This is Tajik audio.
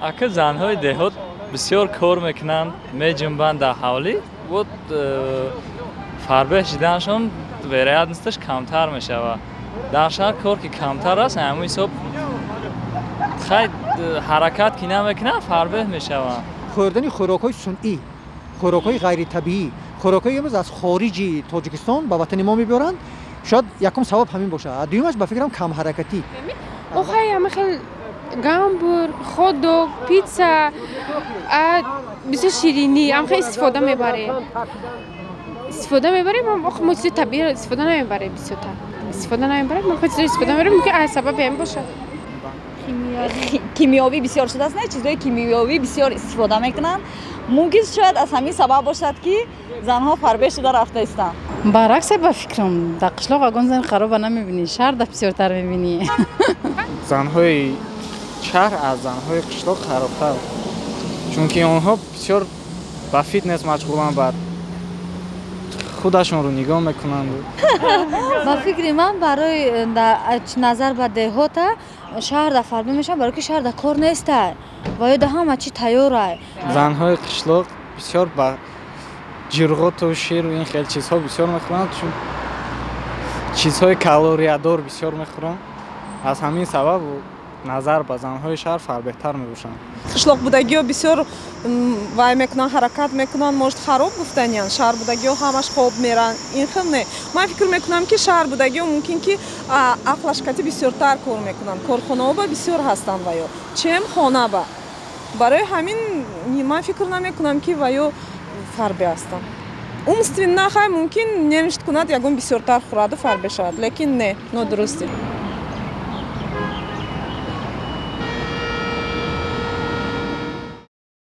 Ака, занҳои деҳот бисёр кор мекунанд, меҷунбанд дар ҳавлӣ, вот фарбеҳ шиданашон вероятность аш камтар мешавад. Дар шаҳр кор ки камтар аст, ҳамин ҳисоб хай ҳаракат ки намекунанд, фарбеҳ мешаванд. Хӯрдани хӯрокҳои сунъӣ, хӯрокҳои ғайритабиӣ, хӯрокҳои имрӯз аз хориҷи Тоҷикистон ба ватани мо мебиёранд, шояд якум сабаб ҳамин бошад. Дуюмаш, ба фикрам, камҳаракатӣ. Охай, ҳама хел гамбург, хот-дог, пицца, бисёр ширинӣ ҳам хел истифода мебарем. Мо чизи табииро истифода намебарем, бисёртар истифода намебарем. Мо чизро истифода мебарем, мумкин аз сабаби ҳамин бошад. Кимиёвӣ бисёр шудааст, не, чизҳои кимиёвӣ бисёр истифода мекунанд. Мумкин, шояд аз ҳамин сабаб бошад, ки занҳо фарбеҳ шуда рафта истанд. Баръаксе, ба фикрам, дар қишлоқ ягон зан хароба намебинӣ, шаҳр да бисёртар мебинӣ. Занҳои шаҳр аз занҳои қишлоқ харобтар, чунки онҳо бисёр ба фитнес машғуланд, ба худашонро нигоҳ мекунанд. Ба фикри ман, барои назар ба деҳота шаҳрда фарбеҳ мешаванд, барои ки шаҳрда кор нестай ва ё да ҳама чи тайёрай. Занҳои қишлоқ бисёр ба ҷирғоту ширу ин хел чизҳо бисёр мехӯранд, чун чизҳои калориядор бисёр мехӯранд. Аз ҳамин сабаб назар ба занҳои шаҳр фарбеҳтар мебошанд. Қишлоқ будагиҳо бисёр вай мекунанд, ҳаракат мекунанд, может, хароб гуфтаниянд. Шаҳр будагиҳо ҳамаш хоб меранд, ин хел не. Ман фикр мекунам, ки шаҳр будагиҳо мумкин ки ақлаш кати бисёртар кор мекунанд, корхонаҳо ба бисёр ҳастанд ва ё чем хона ба. Барои ҳамин ман фикр намекунам, ки ва ё фарбе ҳастанд. Умственно хай мумкин нервничать кунад, ягон бисёртар хӯраду фарбе шавад, лекин не, нодурустӣ.